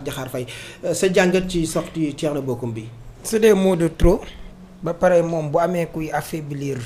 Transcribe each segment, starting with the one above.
Diakhar Faye sa jàngat ci sortie Thierno Bocoum bi. c'est des mots de trop ba pare moom bu amee kuy affaiblir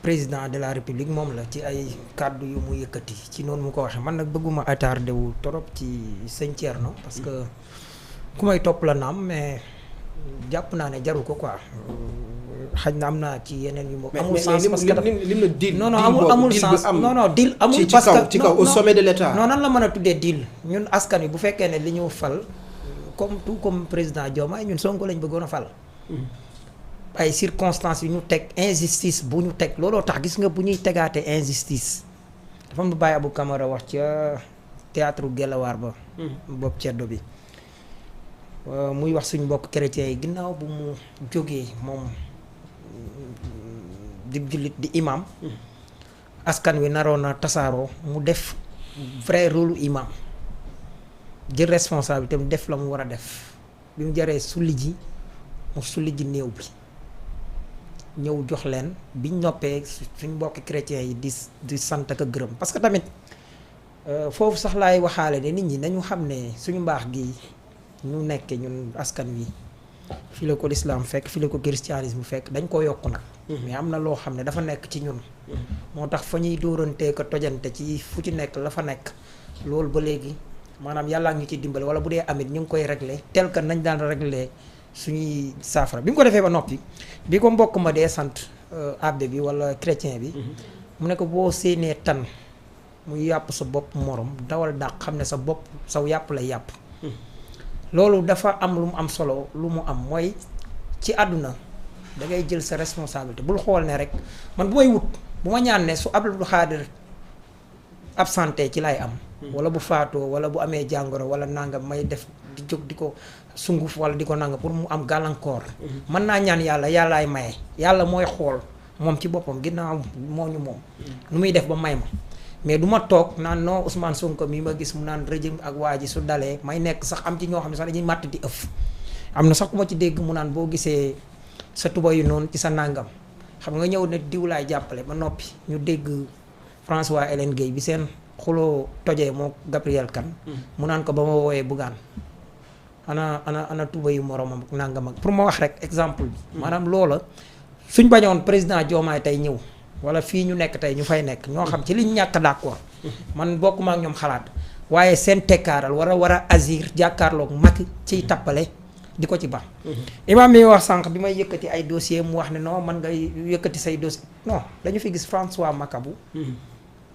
président de la république moom la ci ay kàddu yu mu yëkkati ci noonu mu ko waxee man nag bëgguma attardé wu trop ci sëñ Thierno parce que ku may topp la naam mais jàpp naa ne jaru ko quoi xaj na am naa ci yeneen yu. amul sens parce que lim na deal non amul sens non deal amul parce que ci kaw au sommet de l'état. non nan la mën a tuddee deal ñun askan wi bu fekkee ne li ñu fal comme tout comme président Diomaye ñun Sonko lañ bëggoon a fal. ay circonstances yu ñu teg injustice bu ñu teg looloo tax gis nga bu ñuy tegaate injustice dafa am lu Baye Abou Camara wax ca théâtre Gelawaar ba. bopp ceddo bi. muy wax suñu mbokk chrétiens yi ginnaaw bu mu jógee moom di jullit di imam askan wi naroon na tasaaroo mu def vrai rôle imam jël responsabilité mu def la mu war a def bi mu jaree sulli ji mu sulli ji néew bi ñëw jox leen biñ noppee suñu mbokki chrétiens yi di sant ak a gërëm parce que tamit foofu sax laay waxaale ne nit ñi nañu xam ne suñu mbaax gi ñu nekkee ñun askan wi fi la ko l'islam fekk fi la ko christianisme fekk dañ ko yokk nag mais am na loo xam ne dafa nekk ci ñun moo tax fa ñuy dóorantee ko tojante ci fu ci nekk la fa nekk loolu ba léegi maanaam yàllaa ngi ci dimbali wala bu dee amit ñu ngi koy régler tel que nañ daan régler suñuy saafara bi mu ko defee ba noppi bi ko mbokk ma dee sant abbé bi wala chrétien bi mu ne ko boo séenee tan muy yàpp sa bopp morom dawal dàq xam ne sa bopp saw yàpp lay yàpp loolu dafa am lu mu am solo lu mu am mooy ci àdduna da ngay jël sa responsabilité bul xool ne rek man bu may wut bu ma ñaan ne su Abdou Khadir absenté ci lay am wala bu faatoo wala bu amee jàngoro wala nangam may def di jóg di ko sunguf wala di ko nangam pour mu am gàllankoor mën naa ñaan yàlla yàllaay maye yàlla mooy xool moom ci boppam ginnaaw moo ñu moom nu muy def ba may ma mais du ma toog naan non Ousmane Sonko mi ma gis mu naan régime ak waa ji su dalee may nekk sax am ci ñoo xam ne sax dañuy màtt di ëff am na sax ku ma ci dégg mu naan boo gisee sa tuba yu noonu ci sa nàngam xam nga ñëw ne diw laay jàppale ba noppi ñu dégg François Hélène Guèye bi seen xuloo tojee moo Gabriel Kane mu naan ko ba ma wooyee Bougane ana tuba yu moromam ak nàngam ak pour ma wax rek exemple bi maanaam loola suñ bañoon président Diomaye tey ñëw wala fii ñu nekk tey ñu fay nekk ñoo xam ci liñ ñàkk d'accord man bokkuma ak ñoom xalaat waaye seen tekkaaral war a agir jàkkaarloog Macky ciy tappale di ko ci baax. imam mi wax sànq bi may yëkkati ay dossier mu wax ne non man ngay yëkkati say dossier non dañu fi gis François Makabu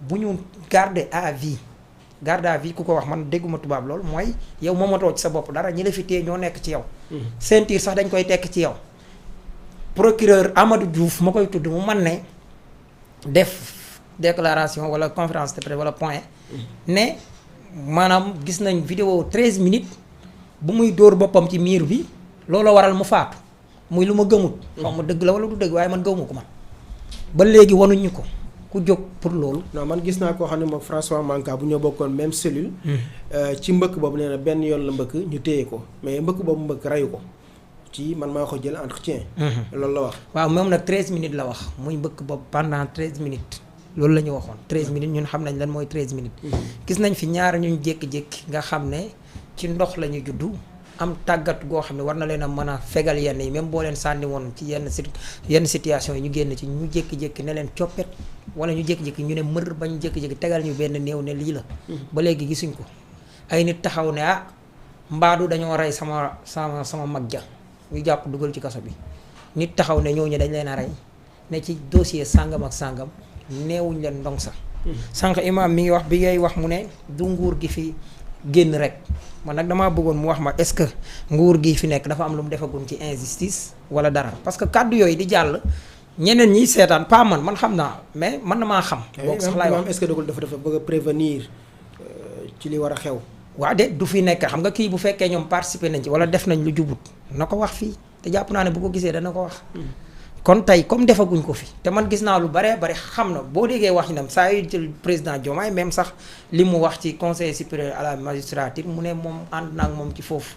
bu ñu garder à vie ku ko wax man dégguma tubaab lool mooy yow moomatoo ci sa bopp dara ñi la fi téye ñoo nekk ci yow ceinture sax dañ koy tekk ci yow procureur Amadou Diouf ma koy tudd mu man ne def déclaration wala conférence de presse wala point ne maanaam gis nañ vidéo 13 minutes bu muy dóor boppam ci miir bi loolu waral mu faatu muy lu ma gëmut xaw ma dëgg la wala du dëgg waaye man gëwuma ko man ba léegi wanuñu ko ku jóg pour loolu non man gis naa koo xam ne moom François Manka bu ñoo bokkoon même cellule ci mbëkk boobu nee na benn yoon la mbëkk ñu téye ko mais mbëkk boobu mbëkk reyu ko ci man maa ko jël entretien loolu la wax waaw moom nag 13 minutes la wax muy mbëkk boobu pendant 13 minutes loolu la ñu waxoon 13 minutes ñun xam nañ lan mooy 13 minutes gis nañ fi ñaar ñu jékki-jékki nga xam ne ci ndox la ñu juddu am tàggat goo xam ne war na leen a mën a fegal yenn yi même boo leen sànni woon ci yenn situation yi ñu génn ci ñu jékki-jékki ne leen coppet wala ñu jékki-jékki ñu ne mër ba ñu jékki-jékki tegal ñu benn néew ne lii la ba léegi gisuñ ko ay nit taxaw ne mbaadu dañoo rey sama mag ja ñu jàpp dugal ci kaso bi nit taxaw ne ñooñu dañ leen a rey ne ci dossier sàngam ak sàngam neewuñ leen ndong sax sànq imam mi ngi wax bi ngay wax mu ne du nguur gi fi génn rek man nag damaa bëggoon mu wax ma est-ce que nguur gi fi nekk dafa am lu mu defagum ci injustice wala dara parce que kàddu yooyu di jàll ñeneen ñi seetaan pas man xam naa mais man na maa xam boog sax laay wax est-ce que dugul dafa bëgg a prévenir ci li war a xew waaw de du fi nekk xam nga kii bu fekkee ñoom participer nañ ci wala def nañ lu jubut na ko wax fii te jàpp naa ne bu ko gisee dana ko wax kon tey comme defaguñ ko fi te man gis naa lu baree bari xam na boo déggee wax ñu dem saa yu jël président Diomaye même sax li mu wax ci conseil supérieur à la magistrature mu ne moom ànd naa ak moom ci foofu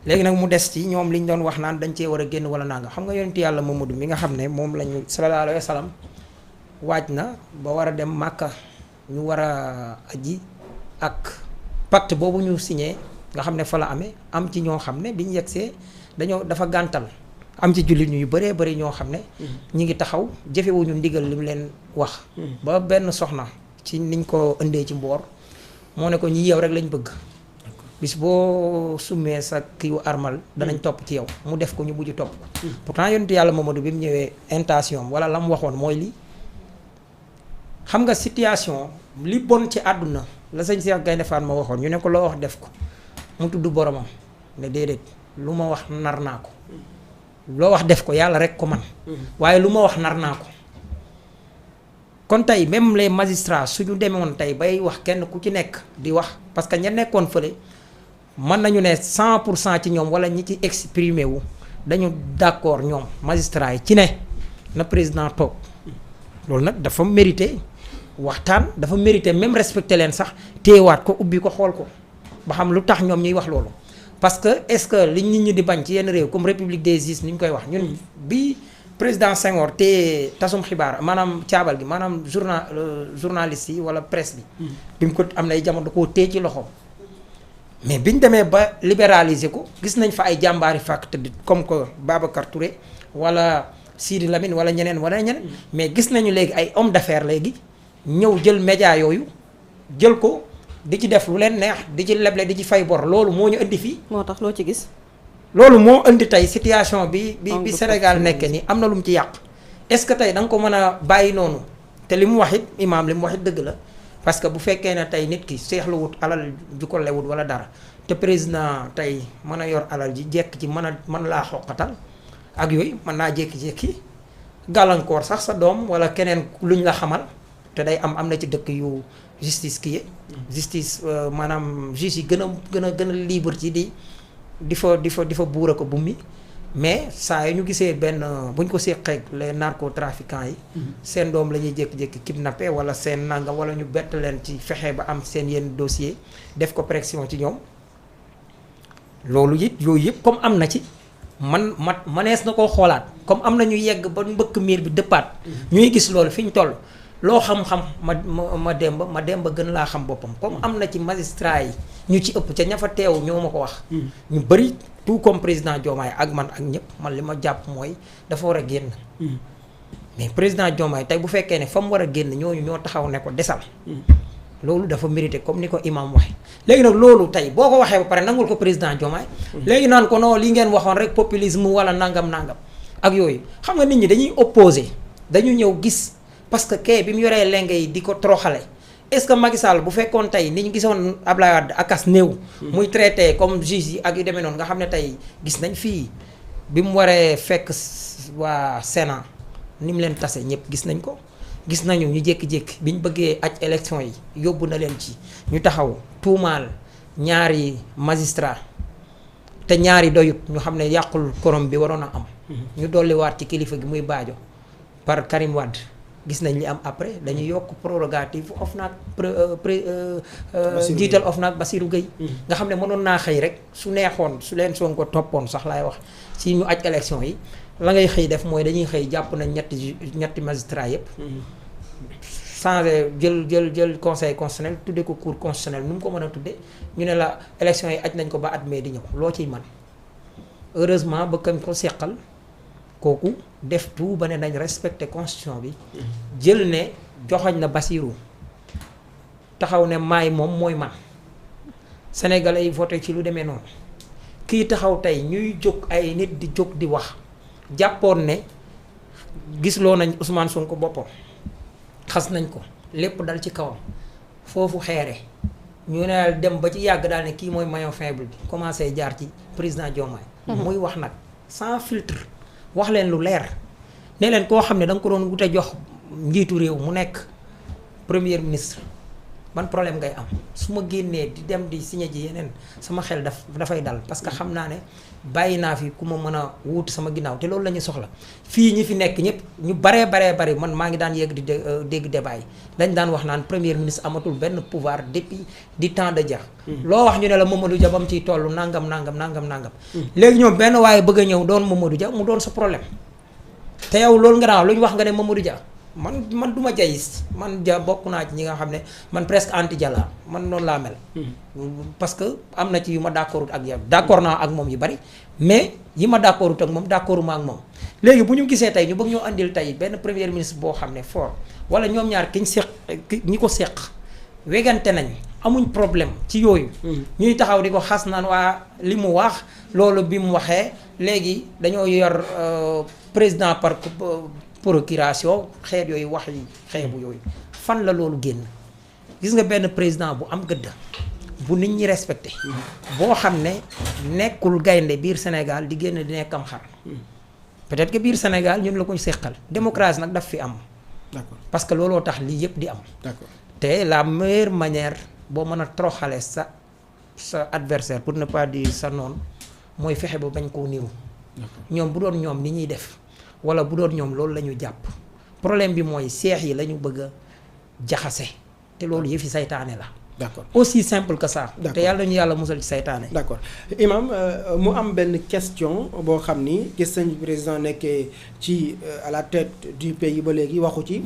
léegi nag mu des ci ñoom liñ doon wax naan dañ cee war a génn wala nanga xam nga yonent yàlla Mamadou mi nga xam ne moom lañu sallallahu alayhi wa sallam waaj na ba war a dem Màkka ñu war a aji ak pacte boobu ñu signé nga xam ne fa la amee am ci ñoo xam ne bi ñu yegsee dafa gàntal am ci jullit yu bëree bëri ñoo xam ne ñi ngi taxaw jëfewuñu ndigal li mu leen wax ba benn soxna ci niñ ko indee ci mboor moo ne ko ñi yow rek lañ bëgg bis boo summee sa kiiwu armal danañ topp ci yow mu def ko ñu mujj topp ko pourtant yonent yàlla Mamadou bi mu ñëwee intention wala la mu waxoon mooy lii xam nga situation li bon ci àdduna la sëñ Cheikh Gaynde Fatma ma waxoon ñu ne ko loo wax def ko mu tudd boromam ne déedéet lu ma wax nar naa ko loo wax def ko yàlla rek ko man waaye lu ma wax nar naa ko kon tey même les magistrats suñu demoon tey bay wax kenn ku ci nekk di wax parce que ña nekkoon fële mën nañu ne 100% ci ñoom wala ñi ci exprimé wu dañu d'accord ñoom magistrats yi ci ne na président toog loolu nag dafa mérité waxtaan dafa mérité même respecté leen sax téewaat ko ubbi ko xool ko ba xam lu tax ñoom ñuy wax loolu parce que est-ce que li nit ñi di bañ ci yenn réew comme république des juges ni ñu koy wax ñun bi président Senghor te tasum xibaar maanaam caabal gi maanaam journaliste yi wala presse bi bi mu ko am na ay jamono da koo téye ci loxo mais biñ demee ba libéraliser ko gis nañ fa ay jàmbaari fàkk tëdd comme que Babacar Touré wala Sidi Lamine wala ñeneen mais gis nañu léegi ay homme d'affaires léegi ñëw jël média yooyu jël ko di ci def lu leen neex di ci leble di ci fay bor loolu moo ñu indi fii. moo tax loo ci gis. loolu moo indi tey situation bi Sénégal nekkee nii am na lu mu ci yàq est-ce que tey da nga ko mën a bàyyi noonu te li mu wax it imaam li mu wax it dëgg la parce que bu fekkee ne tey nit ki seexluwut alal ju ko lewut wala dara te président tey mën a yor alal ji jekk ci mën laa xoqatal ak yooyu mën naa jékki-jékki gàllankoor sax sa doom wala keneen luñ la xamal te day am na ci dëkk yu justice kii justice maanaam juge yi gën a libre ci di fa buura ko bummi mais saa yi ñu gisee benn buñ ko séqee les narcotrafiquants yi seen doom la ñuy jékki-jékki kidnappé wala seen nanga wala ñu bett leen ci fexe ba am seen yenn dossier def ko pression ci ñoom loolu it yooyu yëpp comme am na ci manees na koo xoolaat comme am na ñu yegg ba mbëkk miir bi dëppaat ñuy gis loolu fi ñu toll loo xam-xam ma demba gën laa xam boppam comme am na ci magistrat yi ñu ci ëpp ca ña fa teew ñoo ma ko wax ñu bëri tout comme président Diomaye ak man ak ñëpp man li ma jàpp mooy dafa war a génn mais président Diomaye tey bu fekkee ne fa mu war a génn ñooñu ñoo taxaw ne ko desal loolu dafa mérité comme ni ko imam waxe léegi nag loolu tey boo ko waxee ba pare nangul ko président Diomaye léegi naan ko non li ngeen waxoon rek populisme wala nangam ak yooyu xam nga nit ñi dañuy opposé dañu ñëw gis parce que kay bi mu yoree lenge yi di ko toroxale est-ce que Macky Sall bu fekkoon tey ni ñu gisoon Abdoulaye Wade akas néew muy traité comme juge yi ak yu demee noonu nga xam ne tey gis nañ fii bi mu waree fekk waa Sénat ni mu leen tase ñëpp gis nañ ko gis nañu ñu jékki-jékki bi ñu bëggee aj élection yi yóbbu na leen ci ñu taxaw tuumaal ñaari magistrat te ñaari doyut ñu xam ne yàqul korom bi waroon a am ñu dolliwaat ci kilifa gi muy Badio par Karim Wade gis nañ li am après dañuy yokk prérogative OFNAC jiital OFNAC Bassirou Gueye nga xam ne mënoon naa xëy rek su neexoon su leen Sonko toppoon sax laay wax si ñu aj élection yi la ngay xëy def mooy dañuy xëy jàpp nañ ñetti magistrat yépp changé jël conseil constitutionnel tudde ko cour constitutionnel nu mu ko mën a tudde ñu ne la élection yi aj nañ ko ba at mee di ñëw loo ciy man heureusement ba kañ ko seqal kooku def tout ba ne nañ respecté constitution bi jël ne joxoñ na Bassirou taxaw ne maay moom mooy man sénégalais yi voté ci lu demee noonu kii taxaw tey ñuy jóg ay nit di jóg di wax jàppoon ne gisloo nañ Ousmane Sonko boppam xas nañ ko lépp dal ci kawam foofu xeere ñu ne dem ba ci yàgg daal ne kii mooy maillon faible bi commencé jaar ci président Diomaye muy wax nag sans filtre wax leen lu leer ne leen koo xam ne da nga ko doon wute jox njiitu réew mu nekk premier ministre ban problème ngay am su ma génnee di dem di signé ji yeneen sama xel dafay dal parce que xam naa ne bàyyi naa fi ku ma mën a wuutu sama ginnaaw te loolu la ñu soxla fii ñi fi nekk ñëpp ñu baree man maa ngi daan yegg di dégg débat yi dañ daan wax naan premier ministre amatul benn pouvoir depuis du temps de Dia loo wax ñu ne la Mamadou Dia ba mu ciy toll nangam léegi ñoom benn waaye bëgg a ñëw doon Mamadou Dia mu doon sa problème te yow loolu nga daan lu ñu wax nga ne Mamadou Dia man du ma jayis man bokk naa ci ñi nga xam ne man presque anti jala man noonu laa mel. parce que am na ci yu ma d'accordut ak yow d'accord naa ak moom yu bari mais yi ma d'accordut ak moom d'accorduma ak moom. léegi bu ñu gisee tey ñu bëgg ñoo andil tey benn premier ministre boo xam ne fort wala ñoom ñaar ñi ko seq wegante nañ amuñ problème ci yooyu. ñuy taxaw di ko xas naan waa li mu wax loolu bi mu waxee léegi dañoo yor président par procuration xeet yooyu wax yi xeebu yooyu fan la loolu génn gis nga benn président bu am gëdd bu nit ñi respecté boo xam ne nekkul gaynde biir Sénégal di génn di nekk am xar peut-être que biir Sénégal ñun la ko seqal démocratie nag daf fi am. d'accord parce que looloo tax lii yëpp di am. d'accord te la meilleure manière boo mën a toroxale sa adversaire pour ne pas dire sa noonu mooy fexe ba bañ koo niru. ñoom bu doon ñoom ni ñuy def. wala bu doon ñoom loolu la ñu jàpp problème bi mooy seex yi la ñu bëgg a jaxase te loolu yëfi saytaane la. d'accord aussi simple que ça. d'accord te yàlla ñu yàlla musal ci saytaane. d'accord imam mu am benn question boo xam ni gis nañu président nekkee ci à la tête du pays ba léegi waxu ci.